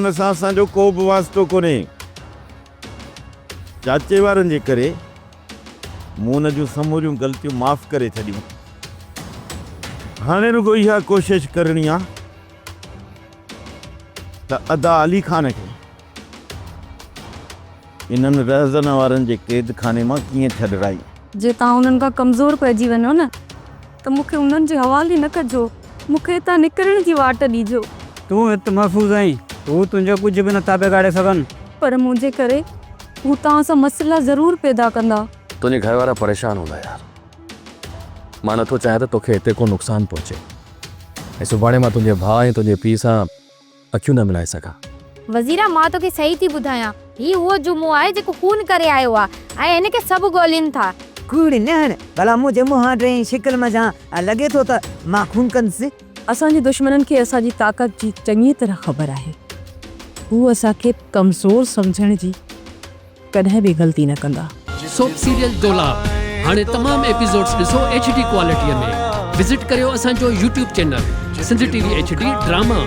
خان سان اسان جو ڪو به واسطو ڪونهي. چاچي وارن جي ڪري مون ان جون سموريون غلطيون معاف ڪري ڇڏيون. هاڻي رڳو اها ڪوشش ڪرڻي آ ته ادا علي خان کي انهن رهزن وارن جي قيد خاني مان ڪيئن ڇڏرائين. جي توهان انهن کان ڪمزور پئجي وڃو نه ته مون کي انهن جي حوالي نه ڪجو، مون کي هتان نڪرڻ جي واٽ ڏجو. تون هت محفوظ آهين، هو تنهنجو ڪجهه به نٿا بگاڙي سگهن. پر منهنجي ڪري هو توهان سان مسئلا ضرور پيدا ڪندا. تنهنجي گهر وارا پريشان هوندا يار. مان نٿو چاهيان ته توکي هتي ڪو نقصان پهچي ۽ سڀاڻي مان تنهنجي ڀاء ۽ تنهنجي پيء سان اکيون نه ملائي سگهان. وزيرا مان توکي صحيح ٿي ٻڌايان، هي اهو جمعو آهي جيڪو خون ڪري آيو آهي ۽ هن کي سڀ ڳولين ٿا. ڪوڙ نه هڻ، ڀلا منهنجي منهن ۽ شڪل منجهان لڳي ٿو ته مان خون ڪندس؟ اسان جي دشمنن کي اسان جي طاقت جي چڱيء طرح خبر آهي. هو اسان کي ڪمزور سمجهڻ جي ڪڏهن به غلطي نه ڪندا. سوپ سيريل دولاب هاڻي تمام ايپيسوڊس ڏسو ايڇ ڊي ڪوالٽي ۾ وزٽ ڪريو اسان جو YouTube channel Sindh T V H D drama.